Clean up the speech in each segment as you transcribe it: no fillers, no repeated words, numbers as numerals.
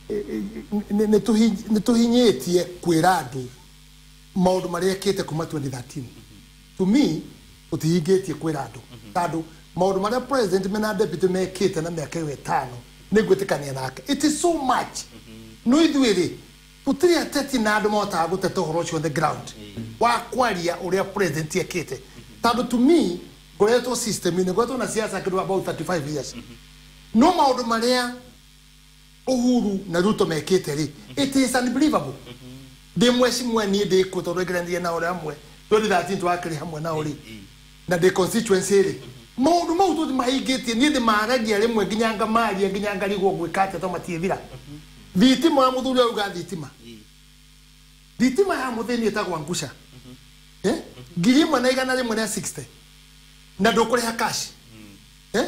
Nĩ tũhinyĩtie kwĩra andũ maũndũ marĩa ekĩte kuma 2013. To me, tũtihingĩtie kwĩra andũ tondũ maũndũ marĩa president mena deputy mekĩte na mĩaka ĩyo 5 nĩ ngwĩtĩkania nake. It is so much. No ithuĩ rĩ, tũtirĩ ateti na andũ mahotaga gũteta ũhoro ũcio on the ground wa kwaria ũrĩa president ekĩte, tondũ to me ngoretwo system-inĩ, ngoretwo na siasa kĩndũ about 35 years, no maũndũ marĩa Uhuru na Ruto mekĩte rĩ, it is unbelievable. Ndĩ mwecimwe niĩ ndĩ kuo tondũ ngeranire nao ũrĩa hamwe 2013 twakĩrĩ hamwe nao rĩ, na ndĩ constituency rĩ, maũndũ mau tũti mahingĩtie. Niĩ ndĩmaragia rĩmwe nginya ngamaria nginya ngarigwo gwĩka atĩa tondũ matiĩthira. Thitima wa mũthuri auga thitima, thitima ya mũthĩni ĩtagwo angusha, eh? 1,160 na ndũkũrĩha cash, eh?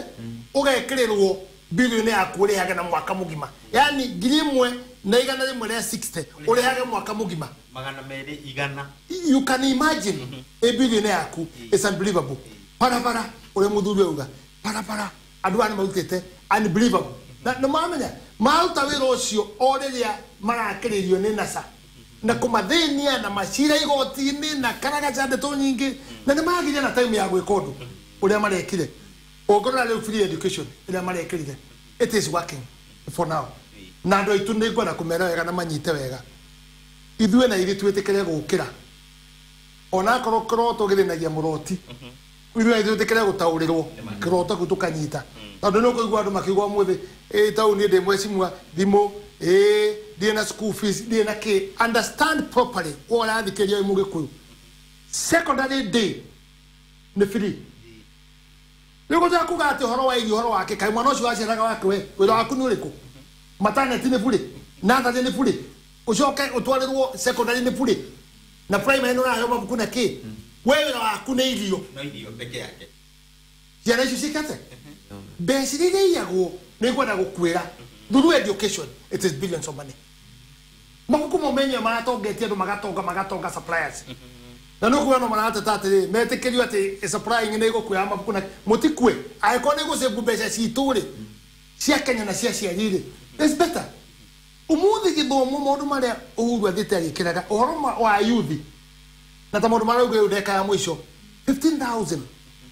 Ũgekĩrĩrwo bilioni yaku ũrĩhage na mwaka mũgima, yani 1,160 ũrĩhage mwaka mũgima. 200. You can imagine a billion yaku. It's unbelievable. Barabara ũrĩa mũthuri auga, barabara andũ aya nĩ marutĩte unbelievable, na nĩ mamenya maruta wĩra ũcio o rĩrĩa marakĩrĩrio nĩ NASA na kũmathĩnia na macira igoti-inĩ na karagaca ndeto nyingĩ, na nĩ magire na time ya gwĩka ũndũ ũrĩa marekire. Ũngĩrora rĩu free education ĩrĩa marekĩrire, it is working for now, na andũ aitũ nĩ ngwenda kũmera wega na manyite wega. Ithuĩ na ithuĩ twĩtĩkĩre gũkĩra onakorwo kĩroto gĩthĩnagia mũroti, ithuĩ na ithuĩ twĩtĩkĩre gũtaũrĩrwo kĩroto kĩu tũkanyita, tondũ nĩ ũkũigua andũ makiuga ũmũthĩ ĩ tau niĩ ndĩ mwecimua thimũ ĩ ndirĩ na school fees, ndirĩ na kĩ. Understand properly ũrĩa ũrathikĩrĩria wĩ Mũgĩkũyũ, secondary day nĩ free. Rĩu gũtiga kuga atĩ ũhoro wa irio, ũhoro wake kaĩ mwana ũcio waciaraga wake, we wĩra waku nĩ ũrĩkũ? Maternity nĩ bure, nursery nĩ bure, ũcoke ũtwarĩrwo secondary nĩ bure, na primary nĩ ũraheo mabuku na kĩ. We wĩra waku nĩ irio. No irio peke yake. Ciana icio ciĩkate mbeca iria iyagwo nĩ ngwenda gũkwĩra through education, it is billions of money. Mabuku mau menyewe maratongetie andũ magatonga, magatonga suppliers, na nĩ ũkuona no marateta atĩrĩ metĩkĩrio atĩ supplying nĩ ĩgũkuoya mabuku na mũtikue angĩkorwo nĩ gũcĩbu mbeca citũ rĩ cia Kenya na cia ciari rĩ, it's better. Ũmũthĩ gĩthomo, maũndũ marĩa Uhuru athiĩte agĩkĩraga ũhoro wa youth na ta maũndũ marĩa rĩu ndeka ya mũico 15,000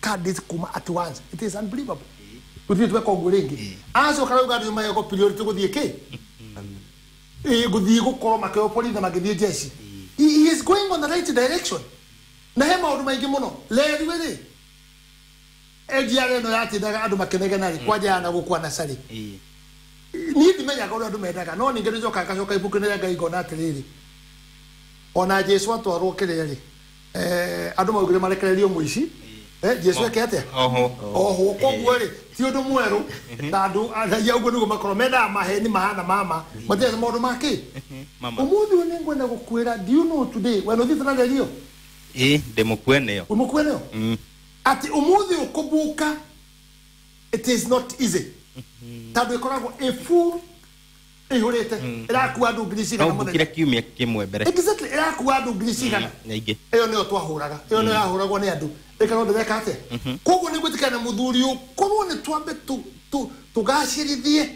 cards kuma at once, it is unbelievable. Gũtirĩ tweka ũguo rĩngĩ. Acoka rĩu andũ maheo priority gũthiĩ kĩ gũthiĩ gũkorwo makĩoyo borithi na magĩthiĩ jeshi. He is going on the right direction na he maũndũ maingĩ mũno reri rĩ NGR ĩno yatindaga andũ makĩnegena rĩ kwanja ya na gũkũ anasarĩ. Niĩ ndimenyaga ũrĩa andũ mendaga, no ningĩ nĩnjokaga ngacoka ibuku-inĩ rĩa Ngai ngona atĩrĩrĩ, ona Jesu atwarwo kĩrĩa rĩ, andũ maugire marekererio mũici, Jesu eke atĩa? Oho. Oho. Koguo rĩ ti ũndũ mwerũ na andũ raia ũguo nĩguo makorwo mendaga maheni mahana mama matirĩ maũndũ ma kĩ. Mama. Ũmũthĩ ũyũ nĩ ngwenda gũkwĩra, do you know today we nũthiĩte na rerio? Ĩ ndĩmũkue nĩyo. Wĩ mũkue nĩyo atĩ ũmũthĩ ũkũbuka, it is not easy tondũ ĩkoragwo ĩ full, ĩihũrĩte, ĩrakua andũ ngiri No cigana mbukire mũthenya. kiumia kĩmwe mbere. Exactly, ĩrakua andũ ngiri cigana. Nyingĩ. Ĩyo nĩyo twahũraga, ĩyo nĩyo yahũragwo nĩ andũ ĩkarwo ndĩreka atĩa. Koguo nĩ gwĩtĩkana na mũthuri ũyũ korwo nĩ twambe tũgacĩrithie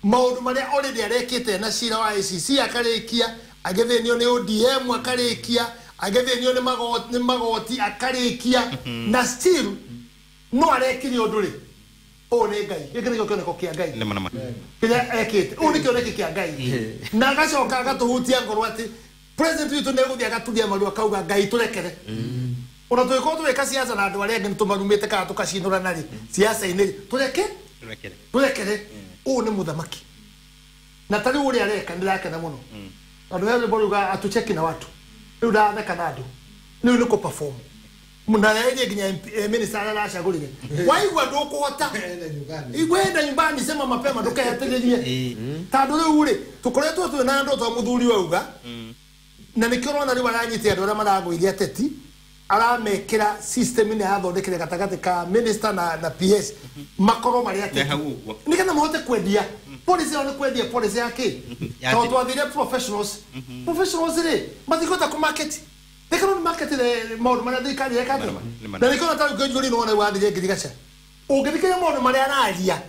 maũndũ marĩa already arekĩte na cira wa ICC akarĩkia, agĩthĩnio nĩ ODM akarĩkia, agĩthĩnio nĩ magoti akarĩkia, na still no arekire ũndũ rĩ. Ũũ nĩ Ngai, gĩkĩ nĩkĩo kĩoneko kĩa Ngai. Nĩma nama. Kĩrĩa ekĩte ũũ nĩ kĩoneki kĩa Ngai, na agacoka agatũhutia ngoro atĩ president witũ nĩ egũthiĩ agaturia maru akauga Ngai tũrekere ona tũgĩkorwo tũgĩka siasa na andũ arĩa angĩ nĩ tũmarumĩte kana tũkacinũrana rĩ siasa-inĩ rĩ, tũreke. Tũrekere. Tũrekere. Ũũ nĩ mũthamaki na ta rĩu ũrĩa areka ndĩrakena mũno tondũ he rwĩmbo ruga atucheki na watu. Rĩu ndatheka na andũ rĩu nĩ kũ-perform na yerie nginya MP, minister arĩa aracagũrire waigua ndũkũhota igwenda nyumbani, sema mapema ndũkehetĩrĩrie tondũ rĩu rĩ tũkoretwo twĩ na andũ ta mũthuri wauga, na nĩkĩo ũrona rĩu aranyita andũ arĩa maragũiria ateti, aramekĩra system-inĩ yathondekire gatagatĩ ka minister na PS makorwo marĩ Nĩ ateti hau ũguo. nĩgetha mahote kwendia policy yao. Nĩ kwendia policy ya kĩ? Ya Tondũ twathire professionals, professionals rĩ matingĩhota kũ market. They cannot market the maũndũ marĩa thirikari ĩreka atĩa. Nĩ ma. Na nĩkĩo ta rĩu Kĩnjũri nĩwona rĩu wathire ngirigaca ũngĩthikĩrĩria maũndũ marĩa araria.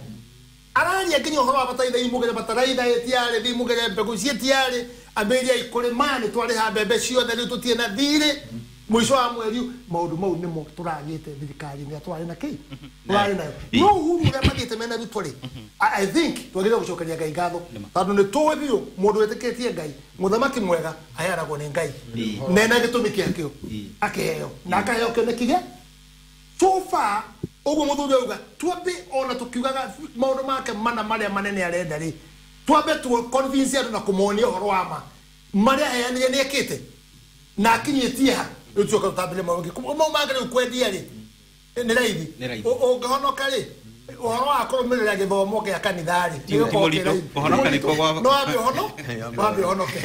Araria nginya ũhoro wa bataraitha imũgere bataraitha ĩtiarĩ thimũgere mbegũ ciĩtiarĩ ambĩrĩria ikũrĩma nĩ twarĩha mbembe ciothe rĩu tũtirĩ na thirĩ mũico wa mweri maũndũ mau nĩmo tũragĩte thirikari-inĩ twarĩ na kĩ tũrarĩ nayo no Uhuru ũrĩa mathiĩte mena Ruto rĩ I think twagĩrĩire gũcokeria Ngai ngatho tondũ nĩ tũĩ biũ mũndũ wĩtĩkĩtie Ngai mũthamaki mwega aheanagwo nĩ Ngai nena gĩtũmi kĩakĩo akĩheo na akaheo kĩoneki gĩa so far ũguo mũthuri auga twambe ona tũkiugaga maũndũ make mana marĩa manene arenda rĩ twambe tu convince andũ na kũmonia ũhoro wa ma marĩa aheanire nĩ ekĩte na akinyĩtie ha rĩu tuoka tũtambĩre maũndũ mau mangĩ rĩu kwendia rĩ nĩ raithi ũngĩhonoka rĩ ũhoro wa kũrũmĩrĩra gĩthomo gĩa kanitha rĩ no wambe ũhonoke.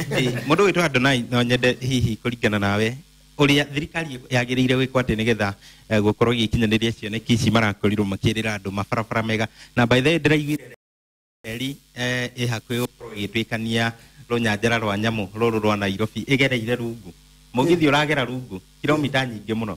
Mũndũ wĩtwo Adonai no nyende hihi kũringana nawe ũrĩa thirikari yagĩrĩire gwĩkwo atĩ nĩgetha gũkorwo ĩgĩkinyanĩria cioneki ici marakorirwo makĩrĩra andũ mabarabara mega na by the way ndĩraiguire reri ĩ hakuhĩ gũkorwo ĩgĩtuĩkania rũnyanjara rwa nyamũ rũrũ rwa Nairobi ĩgereire rungu mũgithi ũragera rungu kilomita nyingĩ mũno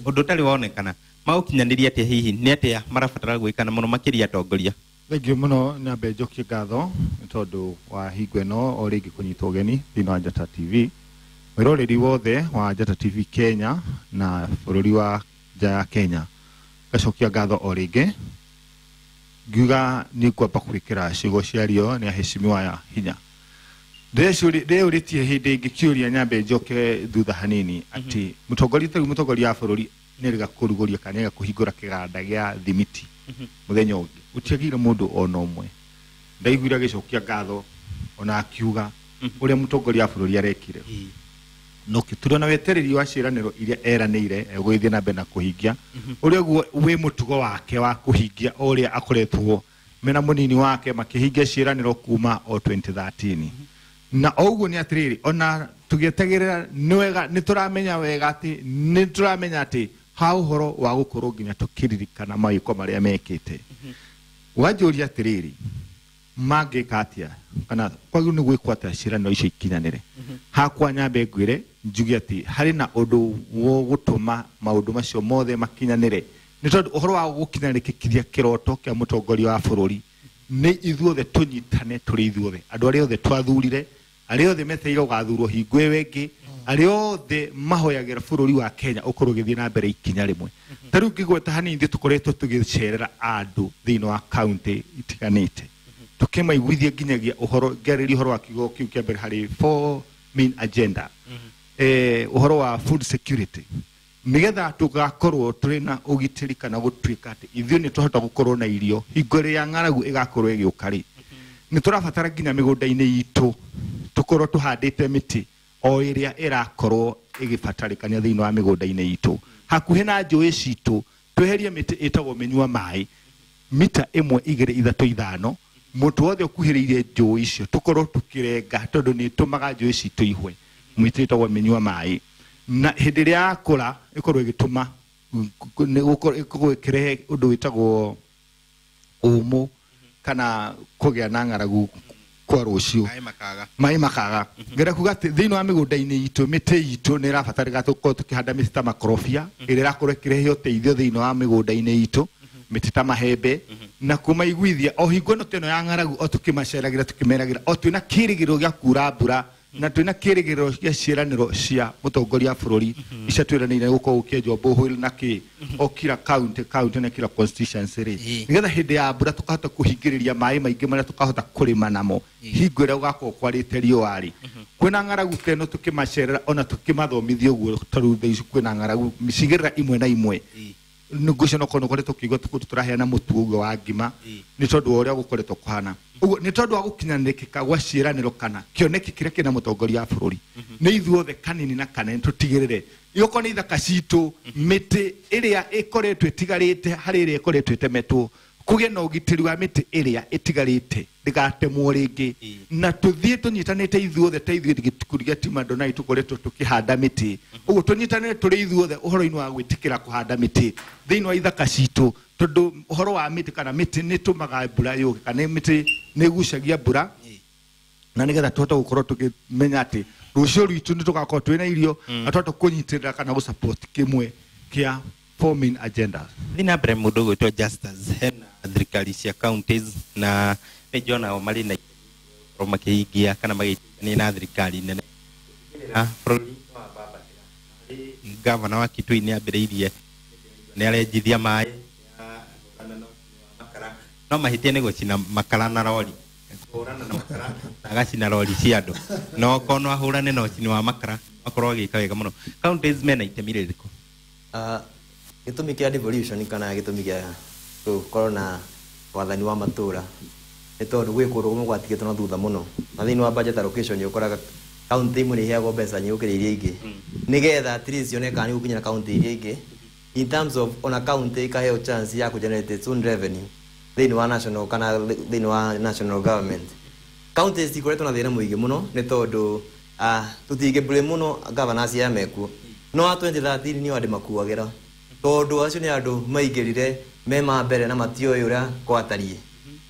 ũndũ ũtarĩ wonekana maũkinyanĩria atĩa hihi nĩ atĩa marabatara gwĩka na mũno makĩria atongoria. Thengiũ mũno nyambe njokie ngatho nĩ tondũ wa hingo ĩno o rĩngĩ kũnyitwo ũgeni thĩinĩ wa Njata TV mwĩroreri wothe wa Njata TV Kenya na bũrũri wa nja ya Kenya ngacokia ngatho o rĩngĩ ngiuga nĩ ngwamba gwĩkĩra ciugo ciario nĩ aheshimiwa aya hinya ndĩyũrĩtie hĩndĩ ĩngĩ kĩũria nyambe njoke thutha hanini atĩ mũtongoria ta rĩu mũtongoria wa bũrũri nĩerĩga kũrugũria kana nĩerĩga kũhingũra kĩganda gĩa thimiti mũthenya ũngĩ gũtiagĩire mũndũ ona ũmwe ndaiguire agĩcokia ngatho ona akiuga ũrĩa mũtongoria wa bũrũri arekire no tũrĩ na wetereri wa ciĩranĩro iria eranĩire egũgĩthiĩ na mbere na kũhingia ũrĩa guo wĩ mũtugo wake wa kũhingia o ũrĩa akoretwo mena mũnini wake makĩhingia ciĩranĩro kuma o 2013 na o ũguo nĩ atĩrĩrĩ ona tũgĩetagĩrĩra nĩ wega nĩ tũramenya wega atĩ nĩ tũramenya atĩ ha ũhoro wa gũkorwo nginya tũkĩririkana mawĩko marĩa mekĩte wanjũria atĩrĩrĩ mangĩka atĩa kana kwagĩrĩirwo nĩ gwĩkwo atĩa ciĩranĩro icio ikinyanĩre hakwa nyambe ngwĩre njuge atĩ harĩ na ũndũ wogũtũma maũndũ macio mothe makinyanĩre nĩ tondũ ũhoro wa gũkinyanĩrĩkithia kĩroto kĩa mũtongoria wa bũrũri nĩ ithuothe tũnyitane tũrĩ ithuothe andũ arĩa othe twathurire arĩa othe metereire gũgathurwo hingo ĩyo ĩngĩ arĩa othe mahoyagĩra bũrũri wa Kenya ũkorwo ũgĩthiĩ na mbere ikinya rĩmwe ta rĩu ngĩgweta hanini ithuĩ tũkoretwo tũgĩcerera andũ thĩinĩ wa kaunti itiganĩte tũkĩmaiguithia nginyagia ũhoro ngĩarĩria ũhoro wa kiugo kĩu kĩa mbere harĩ four main agenda ũhoro wa food security nĩgetha tũgakorwo tũrĩ na ũgitĩri kana gũtuĩka atĩ ithuĩ nĩ twahota gũkorwo na irio hingo ĩrĩa ng'aragu ĩgakorwo ĩgĩũka rĩ nĩ tũrabatara nginya mĩgũnda-inĩ itũ tũkorwo tũhandĩte mĩtĩ o ĩrĩa ĩrakorwo ĩgĩbatarĩkania thĩinĩ wa mĩgũnda-inĩ itũ hakuhĩ na njũĩ citũ tweherie mĩtĩ ĩtagwo mĩnyua maĩ mita 1 2 3 5 mũtũ wothe ũkuhĩrĩirie njũĩ icio tũkorwo tũkĩrenga tondũ nĩ ĩtũmaga njũĩ citũ ihwe mĩtĩ ĩtagwo mĩnyua maĩ na hĩndĩ ĩrĩa yakũra ĩkorwo ĩgĩtũma ĩkorwo ĩkĩrehe ũndũ wĩtagwo ũmũ kana kũgĩa na ng'aragu kwa rũciũ maĩ makaga ngenda kuga atĩ thĩinĩ wa mĩgũnda-inĩ itũ mĩtĩ itũ nĩ ĩrabatarĩka tũkorwo tũkĩhanda mĩtĩ ta makorobia ĩrĩa ĩrakorwo ĩkĩrehe ũteithio thĩinĩ wa mĩgũnda-inĩ itũ mĩtĩ ta mahembe na kũmaiguithia o hingo ĩno ta ĩno ya ng'aragu o tũkĩmaceragĩra tũkĩmeragĩra o twĩna kĩrĩgĩrĩro gĩa kura mbura na twĩna kĩrĩgĩrĩro gĩa ciĩranĩro cia mũtongoria wa bũrũri icia twĩranĩire gũkorwo gũkĩenjwo borehole na kĩ o kila county na kila constituency rĩ nĩgetha hĩndĩ ya mbura tũkahota kũhingĩrĩria maĩ maingĩ marĩa tũkahota kũrĩma namo hingo ĩrĩa gũgakorwo kwarĩte riũa rĩ kwĩna ng'aragu ta ĩno tũkĩmacerera ona tũkĩmathomithia ũguo tarĩu thaa ici kwĩna ng'aragu micigĩrĩra imwe na imwe ngũcio no korwo nĩkoretwo tũkĩigua tũkũndũ tũraheana mũtu ũguo wa ngima nĩ tondũ wa ũrĩa gũkoretwo kũhana ũguo nĩ tondũ wa gũkinyanĩrĩkĩka gwa ciĩranĩro kana kĩoneki kĩrĩa kĩna mũtongoria wa bũrũri nĩ ithuothe kanini na kanene tũtigĩrĩre iokorwo nĩ ithaka citũ mĩtĩ ĩrĩa ĩkoretwo ĩtigarĩte harĩ ĩrĩa ĩkoretwo ĩtemetwo kũgĩe na ũgitĩri wa mĩtĩ ĩrĩa ĩtigarĩte ndĩgatemwo rĩngĩ na tũthiĩ tũnyitanĩte ithuothe ta ithuĩ gĩkundi gĩa Team Adonai tũkoretwo tũkĩhanda mĩtĩ ũguo tũnyitanĩre tũrĩ ithuothe ũhoro-inĩ wa gwĩtĩkĩra kũhanda mĩtĩ thĩinĩ wa ithaka citũ tondũ ũhoro wa mĩtĩ kana mĩtĩ nĩ ĩtũmaga mbura yũke kana mĩtĩ nĩ ĩgucagia mbura na nĩgetha tũhote gũkorwo tũkĩmenya atĩ rũciũ rwitũ nĩ tũgakorwo twĩna irio na tũhote kũnyitĩrĩra kana gũsupport kĩmwe kĩa Four main agendas. Thiĩ na mbere mũndũ ũgwĩtwo Justus, hena thirikari cia counties na nĩ njonao marĩ na gũkorwo makĩhingia kana magĩteithania na thirikari nene. Na bũrũri wambambatĩra harĩ gavana wa Kitui nĩ ambĩrĩirie nĩ arenjithia maĩ, nĩarahũrana na ũcini wa makara, no mahĩtia nĩ gũcina makara na rori, kũhũrana na makara na agacina rori cia andũ, no okorwo no ahũrane na ũcini wa makara akorwo agĩka wega mũno. Counties mena itemi rĩrĩkũ? Gĩtũmi kĩa devolution kana gĩtũmi gĩa gũkorwo na wathani wa matũra nĩ tondũ gwĩ kũndũ kũmwe gwatigĩtwo na thutha mũno, na thĩinĩ wa budget allocation nĩ ũkoraga kaunti imwe nĩ iheagwo mbeca nyingĩ gũkĩra iria ingĩ, nĩgetha at least yone kana nĩ gũkinyĩra kaunti iria ingĩ in terms of ona kaunti ikaheo chance ya kũgenerate its own revenue thĩinĩ wa national kana thĩinĩ wa national government. Counties cikoretwo na thĩna mũingĩ mũno nĩ tondũ tũtingĩ blame mũno governors aya mekuo, no a 2013 nĩo andũ makuagĩra tondũ acio nĩ andũ maingĩrire me ma mbere na matioĩ ũrĩa gwatariĩ,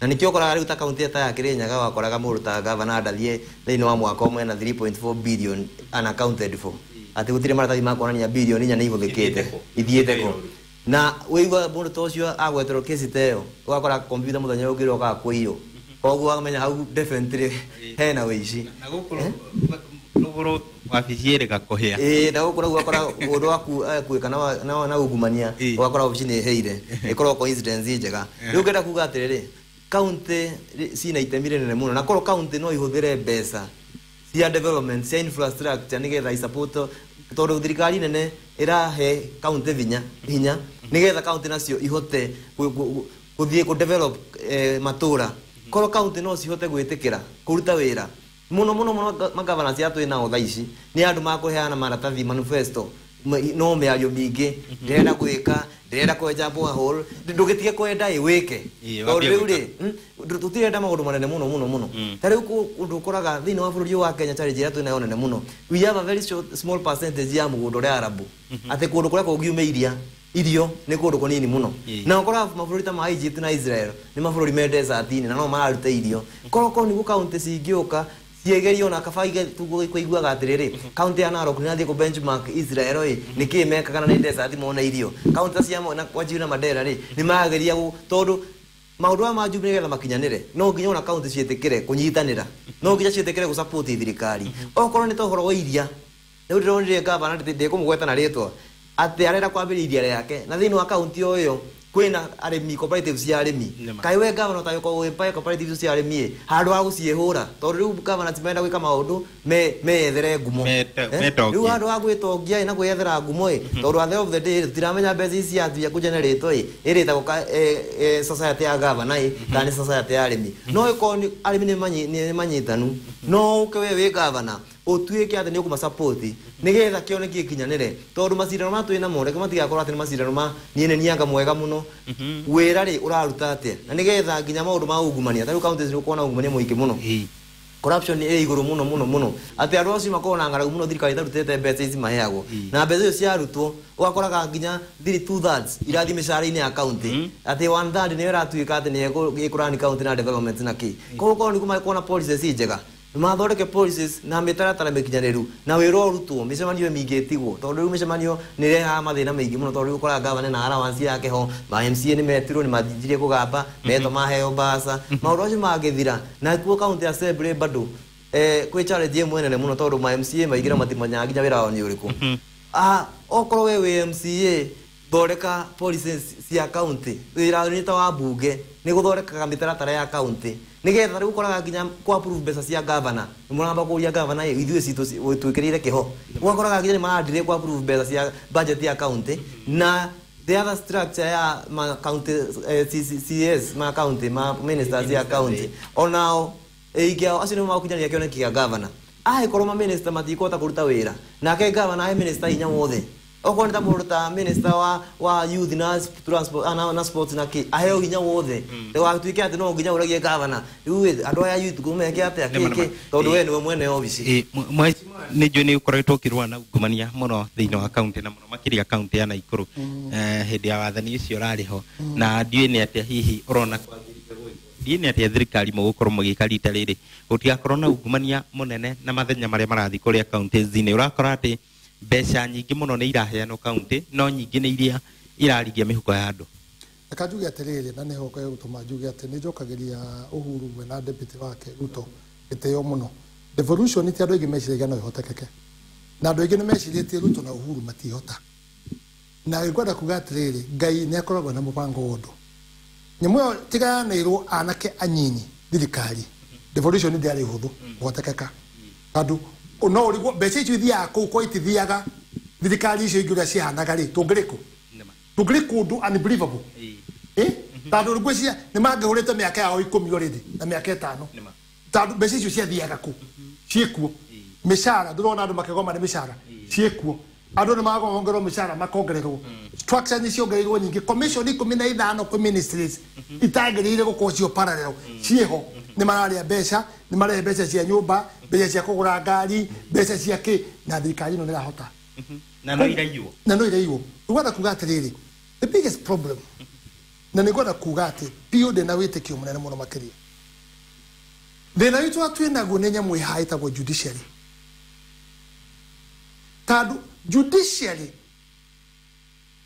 na nĩkĩo ũkoraga rĩu ta kaunti ta ya Kĩrĩnyaga wakoraga mũndũ ta gavana ndathiĩ thĩinĩ wa mwaka ũmwe na 3.4 billion unaccounted for, atĩ gũtirĩ maratathi ma kuonania bilioni 4 nĩ ihũthĩkĩte ithiĩte kũ, na wĩigua mũndũ ta ũcio agweterwo kesi ta ĩyo ũgakora kompiuta mũthenya ũngĩ ũrokaga kũiywo, koguo ũkamenya hau definitely hena ũici. Na gũkũ rũgũrũ wabici ĩrĩga kũhĩa. Ĩĩ, na gũkũ naguo ũgakora mũndũ waku akuĩka na ungumania, ũgakora wabici nĩ ĩhĩire, ĩkorwo coincidence njega. Rĩu ngenda kuga atĩrĩrĩ, kaunti cina itemi rĩnene mũno, na korwo kaunti no ihũthĩre mbeca cia development cia infrastructure nĩgetha isupport, tondũ thirikari nene ĩrahe kaunti hinya nĩgetha kaunti nacio ihote gũthiĩ kũ develop matũra. Korwo kaunti no cihote gwĩtĩkĩra kũruta wĩra mũno mũno mũno, magavana cia twĩ nao thaa ici nĩ andũ makũheana maratathi manifesto no mĩario mĩingĩ, ndĩrenda gwĩka, ndĩrenda kwenja borehole, ndũgĩtige kwenda ĩ wĩke, tondũ rĩu rĩ tũtirenda maũndũ manene mũno mũno mũno. Ta rĩu ũndũ ũkoraga thĩinĩ wa bũrũri ũyũ wa Kenya challenge ĩrĩa twĩ nayo nene mũno, we have a very short, small percentage ya mũgũnda ũrĩa arabu, atĩ kũndũ kũrĩa kũngiumĩria irio nĩ kũndũ kũnini mũno, na ũkoraga mabũrũri ta ma Egypt na Israel nĩ mabũrũri me desert-inĩ na no mararuta irio. Korwo korwo nĩguo kaunti cingĩũka ciegerio na kaba kũiguaga atĩrĩrĩ, kaunti ya Narok nĩ ĩrathiĩ kũ benchmark Israel ĩ nĩkĩĩ mekaga na nĩ desert mona irio, kaunti cia na Wajir na Mandera rĩ nĩ marageria tondũ maũndũ maya ma Jubilee nĩgetha makinyanĩre no nginya ona kaunti ciĩtĩkĩre kũnyitanĩra, no nginya ciĩtĩkĩre gũ support thirikari. Okorwo nĩ ta ũhoro wa iria, rĩu ndĩronire gavana ndĩkũmũgweta na rĩtwa atĩ arenda kwambĩrĩria iria rĩake, na thĩinĩ wa kaunti o ĩyo kwĩna arĩmi cooperatives cia arĩmi. Kaĩ we gavana ũtagĩkorwo wĩ cooperatives cia arĩmi ĩ handũ ha gũciĩhũra, tondũ rĩu gavana ti marenda gwĩka maũndũ meyethere ngumo, rĩu handũ ha gwĩtongia ĩ na kwĩyethera ngumo ĩ, tondũ at the end of the day tũtiramenya mbeca ici ciambia kũgenerate ĩ ĩrĩtagwo society ya gavana ĩ kana nĩ society ya arĩmi. No ĩkorwo arĩmi nĩ manyitanu, no ũke we wĩ gavana ũtuĩke atĩ nĩ ũkũmasupport nĩgetha kĩoneki gĩkinyanĩre, tondũ macindano ma twĩ namo reke matigakorwo atĩ nĩ macindano ma niĩ nĩ nianga mwega mũno, wĩra rĩ ũraruta atĩa, na nĩgetha nginya maũndũ ma ungumania, ta rĩu kaunti nĩ ũkuona ungumania mũingĩ mũno, corruption ĩ igũrũ mũno mũno mũno, atĩ andũ acio makoragwo na ng'aragu mũno, thirikari ĩtarutĩte mbeca ici maheagwo, na mbeca icio ciarutwo ũgakoraga nginya 2/3 irathiĩ mĩcara-inĩ ya kaunti, atĩ 1/3 nĩyo ĩratuĩka atĩ nĩyo ĩkũrani kaunti na development na kĩ. Koguo korwo nĩguo makorwo na policies njega, mathondeke policies na mĩtaratara mĩkinyanĩru na wĩra ũrutwo, mĩcemanio mĩingĩ ĩtigwo, tondũ rĩu mĩcemanio nĩ ĩrehaga mathĩna maingĩ mũno, tondũ rĩu ũkoraga gavana na allowance yake ho, ma MCA nĩ metirwo nĩ manjirie kũgamba, metwo maheo mbaca, maũndũ acio mangĩthira. Na kuo county assembly bado kwĩ challenge ĩmwe nene mũno, tondũ ma MCA maingĩ matimenyaga nginya wĩra wao nĩ ũrĩkũ. Okorwo we wĩ MCA, thondeka policies cia county, wĩra nĩ ta wa bunge nĩ gũthondekaga mĩtaratara ya county, nĩgetha rĩu ũkoraga nginya kũ approve mbeca cia gavana nĩ mũramba kũria gavana ithuĩ citũ twĩkĩrĩire kĩho, ũgakoraga nginya nĩ maradire kũ approve mbeca cia budget ya county. Na the other structure ya ma county CS ma county ma ministers ya county onao ĩingĩ ao acio nĩo magũkinyanĩria kĩoneki kĩa gavana. Angĩkorwo ma minister matikũhota kũruta wĩra, nake gavana ahe minister hinya wothe, okorwo nĩ ta mũndũ ta minister wa youth na transport na sports na kĩ, aheo hinya wothe ndũgatuĩke atĩ no nginya ũragie gavana rĩu andũ aya youth kũmeke atĩa kĩ, tondũ we nĩwe mwene obici. Mheshimiwa, nĩ njũĩ nĩ ũkoretwo ũkĩrũa na ungumania mũno thĩinĩ wa kaunti na mũno makĩria kaunti ya Naikuru hĩndĩ ya wathani ũcio ũrarĩ ho, na ndiũĩ nĩ atĩa hihi ũrona kwagĩrĩire gwĩkwo, ndiũĩ nĩ atĩa thirikari mũgũkorwo mũgĩka rita rĩrĩ gũtigakorwo na ungumania mũnene na mathenya marĩa marathiĩ kũrĩa kaunti-inĩ. Ũrakora atĩ mbeca nyingĩ mũno nĩ iraheanwo kaunti, no nyingĩ nĩ iria irarigia mihuko ya andu. Reke njuge atiriri, na niho gũtũma njuge atĩ nĩ njokagĩria Uhuru we na deputy wake Ruto gĩtĩo mũno. Devolution ti andũ aingĩ meciragia no ĩhotekeke, na andũ aingĩ nĩ mecirĩtie Ruto na Uhuru matihota. Na ngwenda kuga atĩrĩrĩ, Ngai nĩ akoragwo na mũbango wa ũndũ. Nyamũ ĩyo tigayanĩirwo anake anyinyi thirikari, devolution ndĩarĩ hũthũ kũhotekeka, tondũ no ũrigwo mbeca icio ithiaga kũu kwa itithiaga thirikari icio ingĩ ũrĩa cihanaga rĩ, tũngĩrĩ kũ? Tũngĩrĩ kũndũ unbelievable. Tondũ ngwĩciria nĩ mangĩhũrĩte mĩaka yao 10 already na mĩaka 5, tondũ mbeca icio ciathiaga kũ? Ciĩkuo. Mĩcara ndĩrona andũ makĩgoma nĩ mĩcara ciĩkuo, andũ nĩ magongerwo mĩcara makongererwo, structure nĩ ciongereirwo nyingĩ, commission 15 kwĩ ministries itagĩrĩire gũkorwo cio parallel ciĩho. Nĩ mararĩa mbeca, nĩ marehe mbeca cia nyũmba, mbeca cia kũgũra ngari, mbeca cia kĩ, na thirikari ĩno nĩ ĩrahota na no iraiywo, na no iraiywo. Ngwenda kuga atĩrĩrĩ, the biggest problem, na nĩ ngwenda kuga atĩ biũ ndĩna wĩtĩkio mũnene mũno makĩria. Thĩna witũ twĩ naguo nĩ nyamũ ĩhaha ĩtagwo judiciary, tondũ judiciary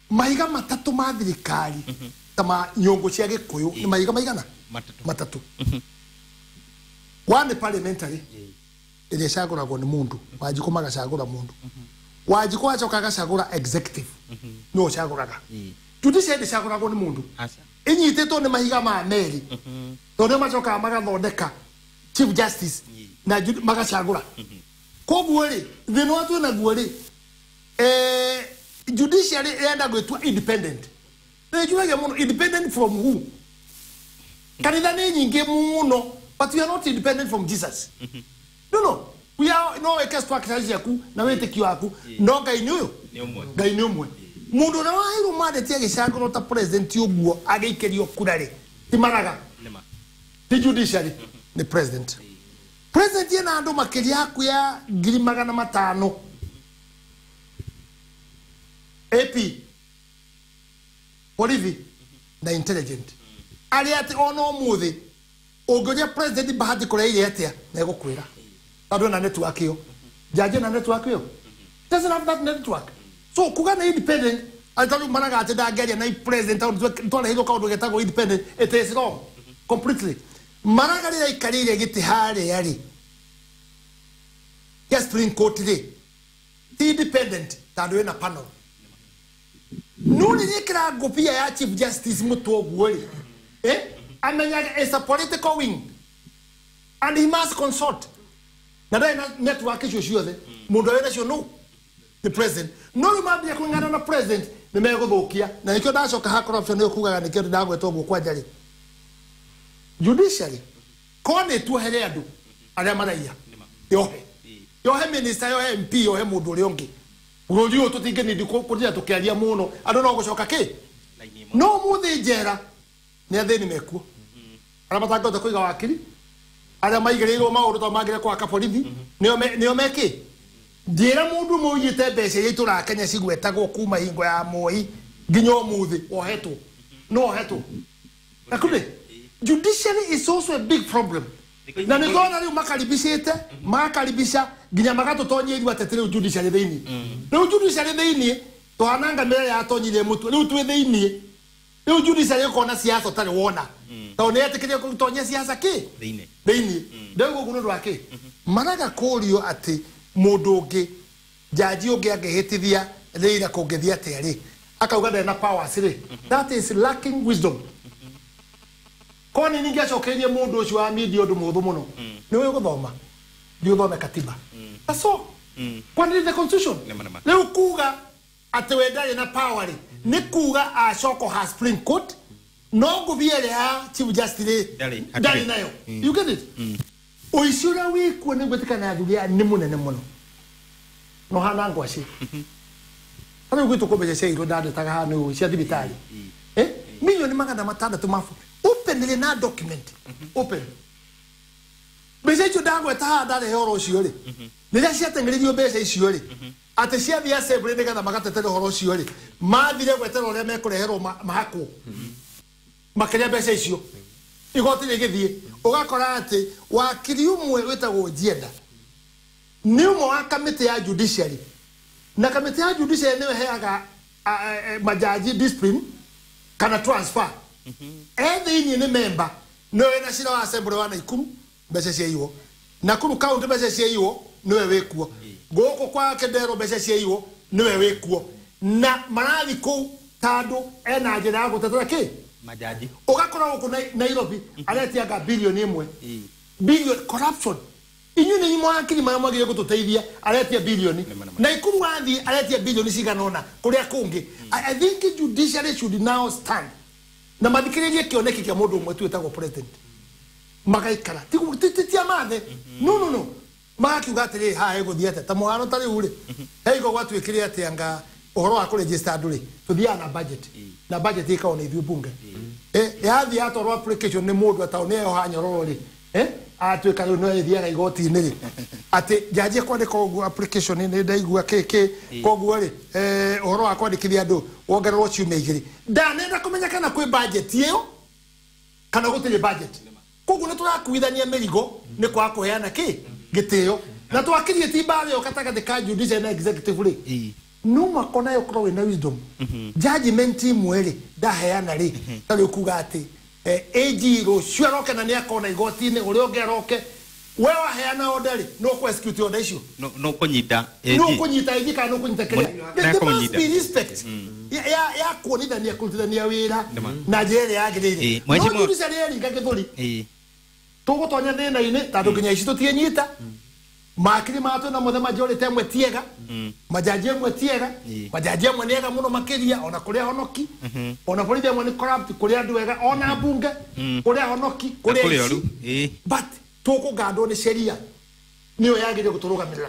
mahiga matatũ ma thirikari ta ma nyũngũ cia Gĩkũyũ nĩ mahiga maigana? Matatũ. One parliamentary ĩrĩa ĩcagũragwo nĩ mũndũ, Wanjikũ magacagũra mũndũ, Wanjikũ acoka agacagũra executive, no ũcagũraga. Judiciary ndĩcagũragwo nĩ mũndũ, ĩnyitĩtwo nĩ mahiga ma meri, tondũ nĩo macokaga magathondeka chief justice na magacagũra. Koguo rĩ, thĩna ũrĩa twĩ naguo rĩ, judiciary ĩrenda gwĩtua independent. Nĩ njũragia mũno, independent from who? Kanitha nĩ nyingĩ mũno, but we are not independent from Jesus. No, no. We are no weke structure ciaku na wĩtĩkio waku, no Ngai nĩ ũyũ, Ngai nĩ ũmwe. Mũndũ ũrĩa waheirwo mandate agĩcagũrwo ta president ũguo agĩikĩrio kura rĩ, ti Maraga, ti judiciary, nĩ president. President ena andũ makĩria hakuhĩ ya 500,000 AP, borithi na intelligent, arĩa atĩ ona ũmũthĩ ũngĩũria president Bahati kũrĩa ire atĩa, na egũkwĩra tondũ ena network ĩyo. Jaji ena network ĩyo, doesn't have that network. So kuga na independent, atĩ Maraga atĩ ndangĩaria na president tondũ twareheirwo kaũndũ getagwo independent, it is wrong completely. Maraga rĩrĩa aikarĩire gĩtĩ harĩa rĩ gĩa Supreme Court rĩ, ti independent tondũ ĩna panel. No rĩrĩa ĩkĩra ngũbia ya chief justice mũtwe ũguo rĩ, amenyaga it's a political wing and he must consult. Na ndarĩ na network icio ciothe, mũndũ arĩa nacio no the president. No rĩu mambia kũng'ang'ana na president nĩ megũthũkia, na nĩkĩo ndacoka ha corruption ĩyo kugaga nĩkĩo ndagwetwo ũguo kwanja rĩ. Judiciary ko nĩ tuohere andũ arĩa maraiya, yohe yohe minister, yohe MP, yohe mũndũ ũrĩa ũngĩ. Bũrũri ũyũ tũtingĩnindi kũrĩa tũkĩaria mũno, andũ no gũcoka kĩ? No ũmũthĩ njera nĩ athĩni mekuo, arĩa matangĩhota kũiga wakiri, arĩa maigĩrĩirwo maũndũ tondũ mangĩrĩa gwaka borithi, nĩo mekĩ. Njĩra mũndũ ũmwe ũiyĩte mbeca iria itũraga Kenya cigwetagwo kuma hingo ya Moi nginya ũmũthĩ ohetwo, no ohetwo. Na kumbe judiciary is also a big problem. Na nĩ ngona rĩu makaribicĩte, magakaribisha nginya magatũtonyia ithuĩ ateti rĩu judiciary thĩinĩ. Rĩu judiciary thĩinĩ tũhananga mĩrĩa yatonyirie mũtwe, rĩu twĩ thĩinĩ. Rĩu judiciary ũkona siasa ũtarĩ wona, tondũ nĩ etĩkĩrie gũtonyia siasa kĩ? Thĩinĩ. Ndauga ũguo nĩ ũndũ wa kĩ? Maraga kũrio atĩ mũndũ ũngĩ, jaji ũngĩ angĩhĩtithia Raila kũngĩthiĩ atĩa rĩ, akauga ndarĩ na powers rĩ, that is lacking wisdom. Ko nĩ ningĩacokeirie mũndũ ũcio wa media ũndũ mũhũthũ mũno, nĩ ũĩ gũthoma, thiĩ ũthome katiba. That's all. Kwani the constitution. Rĩu kuga atĩ we ndarĩ na power rĩ, nĩ kuga acoko ha Supreme Court, no ngũbia ĩrĩa ya Chief Justice rĩ, ndarĩ nayo. You get it? Ũici ũrĩa wĩkuo nĩ gwĩtĩkana na athuri aya nĩ mũnene mũno. No hana ngwacĩ. Rĩu gwitũ kũ mbeca cia irio ndandetaga haha nĩ cia thibitarĩ. Milioni 600 mabu. Openly na document. Open. Mbeca icio ndagweta haha ndarehe ũhoro ũcio rĩ, rĩrĩa ciateng'eririo mbeca icio rĩ, atĩ ciathiĩ assembly nĩgetha magatetere ũhoro ũcio rĩ, mathire gwetera ũrĩa mekũreherwo mahakwo makĩrĩa mbeca icio, igoti rĩgĩthiĩ. Ũgakora atĩ wakiri ũmwe wĩtagwo Njienda nĩ ũmwe wa kamĩtĩ ya judiciary, na kamĩtĩ ya judiciary nĩyo ĩheaga majaji discipline kana transfer. Thĩinĩ nĩ member nĩwe na cira wa assembly wa Naikuru mbeca ciaiywo, Nakuru county mbeca ciaiywo nĩwe wĩkuo, gũkũ kwa Kendero mbeca ciaiywo nĩwe wĩkuo, na marathi kũu tondũ ena njĩra ya gũtetera kĩ majaji. Ũgakora gũkũ Nairobi aretianga bilioni 1 billion corruption. Inyuĩ nĩ mwakiri marĩa mwagĩrĩire gũtũteithia aretia bilioni. Naikuru wathiĩ aretia bilioni cigana ũna kũrĩa kũngĩ. I think judiciary should now stand na mathikĩrĩrie kĩoneki kĩa mũndũ ũmwe tu wĩtagwo president. Magaikara ti amathe no magakiuga atĩrĩrĩ haha ĩgũthiĩ atĩa ta mũhano ta rĩu rĩ heigo gwatuĩkire atĩ anga ũhoro wa kũregister andũ rĩ tũthiaga na budget na budget ĩkoragwo nĩ ithuĩ bunge yathiĩ yatwarwo application nĩ mũndũ ataũ nĩ eyoha nyororo rĩ atuĩka rĩu no ĩthiaga igoti-inĩ rĩ atĩ njanjie kwandĩka ũguo application nĩ ndaigua kĩ koguo rĩ ũhoro wa kwandĩkithia andũ wongererwo ciumia 2 ndanenda kũmenya kana kwĩ budget ĩyo kana gũtirĩ budget. Koguo nĩ tũrakuithania mĩrigo nĩ kwaga kũheana kĩ gĩtĩo na twakirie ti mbara ĩyo gatagatĩ ka judiciary na executive rĩ no makona yo korwo wĩna wisdom judgment imwe rĩ ndaheana rĩ ta rĩu kuga atĩ AG rũciũ aroke na nĩ akona igoti-inĩ ũrĩa ũngĩ aroke we waheana order rĩ no kũ execute order icio no kũnyita AG no kũnyita AG kana no kũnyita kĩrĩa. There must be respect ya kuonithania kũrutithania wĩra na njĩra ĩrĩa yagĩrĩire. No judiciary ĩringa gĩthũri tũgũtonya thĩna-inĩ tondũ nginya ici tũtiĩnyita makiri matũ na mothe majority amwe tiega majaji amwe tiega majaji amwe nĩ ega mũno makĩria ona kũrĩa honoki ona borithi amwe nĩ corrupt kũrĩa andũ ega ona mbunge kũrĩa honoki kũrĩa ici but tũkũgandwo nĩ sheria nĩyo yagĩrĩire gũtũrũgamĩrĩra.